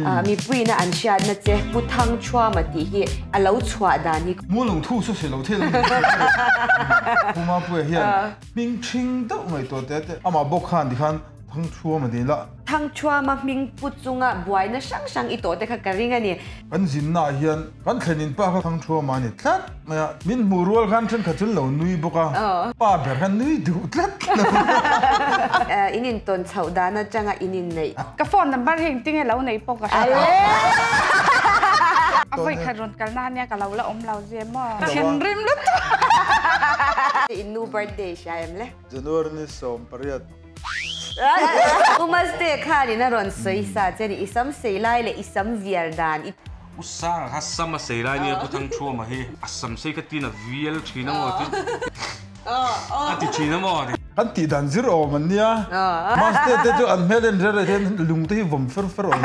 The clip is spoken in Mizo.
Mipuiina an hriatna che Pu Thangthuama tih hi a lo chhuah dan hi. Mu lung thu chu si lo thil a ni. Pu Mapuia hian hming ṭhing deuh ngaihtuah teh teh amah bawk khan tikhan Thangthuama tih la. Thangthuama hming pu chunga buaina hrang hrang i tawh te kha ka ring a ni. Kan zinnaah hian kan thlenin pa kha Thangthuama a ni tlat mai a, min hmuh rual khan thenkhat chu an lo nui bawk a, pa ber khan nui duh tlat lo. In intawn chhoh dan atanga in inneih. Ka phone number hi engtin nge lo neih pawh ka hre lo. A vawi khat rawn kalna ania ka lo la awm lo zia maw. Thinrim lutuk. In nu birthday hria em le? January ni 18. Umaste khanin a rawn sawi sa che ni, i sam sei lai leh i sam vial dan i. U Sanga kha sam a sei lai nia Pu Thangthuama hi a sam sei kha tin a vial thin a maw ti a ti thin a maw ti. Kan tih dan zir awm an nia. Maste te chu an hmel en reh reh hian lung te hi vawm fer fer awm.